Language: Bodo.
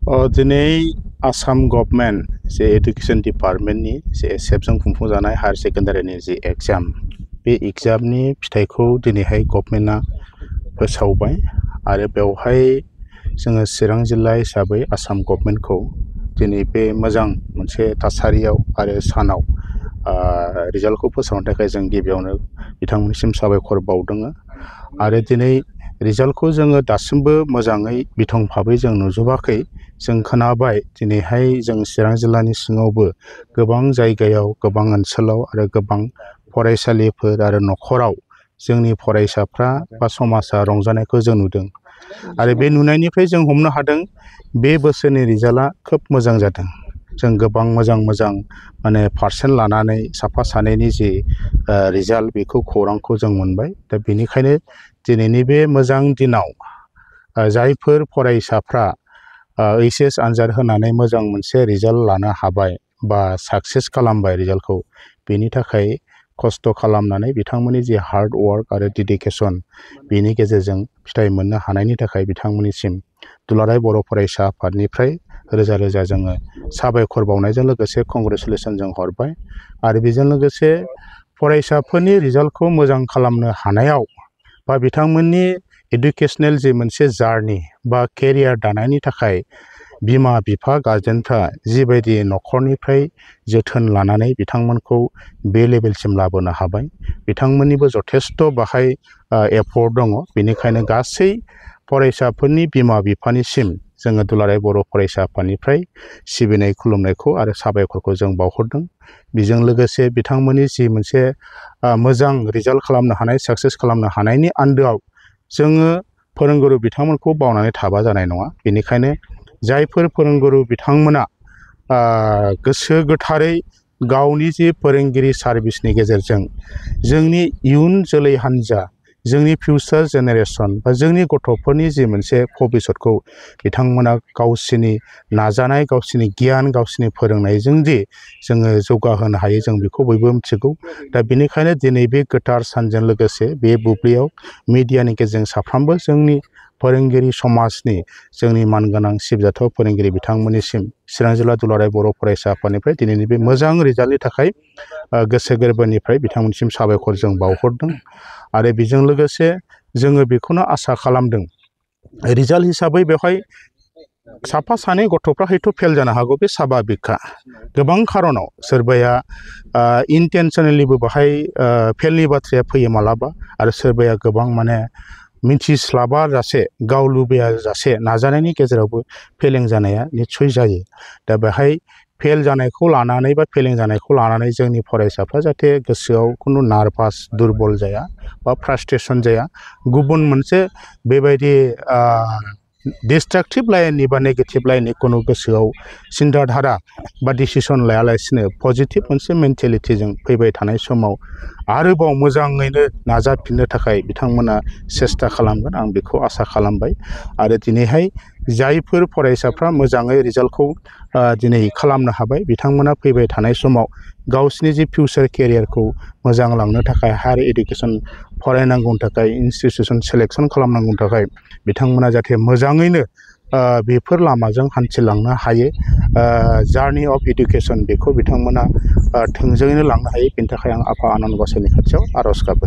दिनै आसाम गभर्नमेन्ट जे एडुकेशन डिपार्टमेन्टनि जे एसेबजों खुंफुंजानाय हायार सेकेन्डारिनि जे एग्जाम बे एग्जामनि फिथाइखौ दिनैहाय गभर्नमेन्टआ फोसावबाय आरो बेवहाय जोङो चिरां जिल्ला हिसाबै आसाम गभर्नमेन्टखौ दिनै बे मोजां मोनसे थासारियाव आरो सानाव रिजाल्टखौ फोसावनो थाखाय जों गिबियावनो बिथांमोननिसिम साबायखर बावदों आरो दिनै रिजाल्टखौ जोङो दासिमबो मोजाङै बिथं भाबै जों नुजोबाखै जों खोनाबाय दिनैहाय जों चिरां जिल्लानि सिङावबो गोबां जायगायाव गोबां ओनसोलाव आरो गोबां फरायसालिफोर आरो न'खराव जोंनि फरायसाफ्रा बा समाजा रंजानायखौ जों नुदों आरो बे नुनायनिफ्राय जों हमनो हादों बे बोसोरनि रिजाल्टआ खोब मोजां जादों जों गोबां मोजां माने पारसेन्ट लानानै साफा सानैनि जि रिजाल्ट बेखौ खौरांखौ जों मोनबाय दा बेनिखायनो दिनैनि बे मोजां दिनाव जायफोर फरायसाफ्रा एचएस आनजाद होनानै मोजां मोनसे रिजाल्ट लानो हाबाय बा साक्सेस खालामबाय रिजाल्टखौ बेनि थाखाय खस्थ' खालामनानै बिथांमोननि जि हार्ड वार्क आरो डेडिकेसन बेनि गेजेरजों फिथाइ मोननो हानायनि थाखाय बिथांमोननिसिम दुलाराय बर' फरायसा आफादनिफ्राय रोजा रोजा जोङो साबायखर बावनायजों लोगोसे कंग्रेसुलेसन जों हरबाय आरो बेजों लोगोसे फरायसाफोरनि रिजाल्टखौ मोजां खालामनो हानायाव बा बिथांमोननि एडुकेसनेल जे मोनसे जार्नि बा केरियार दानायनि थाखाय बिमा बिफा गार्जेनफ्रा जिबायदि न'खरनिफ्राय जोथोन लानानै बिथांमोनखौ बे लेभेलसिम लाबोनो हाबाय बिथांमोननिबो जथेस्थ' बाहाय एफर्ट दङ बेनिखायनो गासै फरायसाफोरनि बिमा बिफानिसिम जोङो दुलाराय बर' फरायसा आफादनिफ्राय सिबिनाय खुलुमनायखौ आरो साबायखरखौ जों बावहरदों बेजों लोगोसे बिथांमोननि जि मोनसे मोजां रिजाल्ट खालामनो हानाय साक्सेस खालामनो हानायनि आन्दोआव जोङो फोरोंगुरु बिथांमोनखौ बावनानै थाबा जानाय नङा बेनिखायनो जायफोर फोरोंगुरु बिथांमोना गोसो गोथारै गावनि जि फोरोंगिरि सार्भिसनि गेजेरजों जोंनि इयुन जोलै हान्जा जोंनि फिउचार जेनेरेसन बा जोंनि गथ'फोरनि जि मोनसे भबिसतखौ बिथांमोना गावसिनि नाजानाय गावसिनि गियान गावसिनि फोरोंनायजों दि जोङो जौगाहोनो हायो जों बेखौ बयबो मिथिगौ दा बेनिखायनो दिनै बे गोथार सानजों लोगोसे बे बुब्लियाव मिडियानि गेजेरजों साफ्रोमबो जोंनि फोरोंगिरि समाजनि जोंनि मानगोनां सिबिजाथाव फोरोंगिरि बिथांमोननिसिम चिरां जिल्ला दुलाराय बर' फरायसा आफादनिफ्राय दिनैनि बे मोजां रिजाल्टनि थाखाय गोसो गोरबोनिफ्राय बिथांमोननिसिम साबायखर जों बावहरदों आरो बेजों लोगोसे जोङो बेखौनो आसा खालामदों रिजाल्ट हिसाबै बेवहाय साफा सानै गथ'फ्रा हयथ' फेल जानो हागौ बे स्वाभाबिकखा गोबां खारनाव सोरबाया इन्टेनसनेलिबो बाहाय फेलनि बाथ्राया फैयो मालाबा आरो सोरबाया गोबां माने मिथिस्लाबा जासे गाव लुबैया जासे नाजानायनि गेजेरावबो फेलें जानाया निस्सय जायो दा बेहाय फेल जानायखौ लानानै बा फेलें जानायखौ लानानै जोंनि फरायसाफ्रा जाहाथे गोसोआव खुनु नार्भास दुरबल जाया बा फ्रास्ट्रेसन जाया गुबुन मोनसे बेबायदि डिस्ट्राक्टिभ लाइननि बा नेगेटिभ लाइननि खुनु गोसोआव सिन्ताधारा बा डिसिसन लायालासिनो पजिटिभ मोनसे मेन्टेलिटिजों फैबाय थानाय समाव आरोबाव मोजाङैनो नाजाफिननो थाखाय बिथांमोना सेस्था खालामगोन आं बेखौ आसा खालामबाय आरो दिनैहाय जायफोर फरायसाफ्रा मोजाङै रिजाल्टखौ दिनै खालामनो हाबाय बिथांमोना फैबाय थानाय समाव गावसिनि जि फिउचार केरियारखौ मोजां लांनो थाखाय हायार इडुकेसन फरायनांगौनि थाखाय इनस्टिटिउसन सेलेक्सन खालामनांगौनि थाखाय बिथांमोना जाहाथे मोजाङैनो बेफोर लामाजों हान्थिलांनो हायो जार्नि अफ इडुकेसन बेखौ बिथांमोना थोंजोङैनो लांनो हायो बेनि थाखाय आं आफा आनान गसाइनि खाथियाव आर'ज गाबो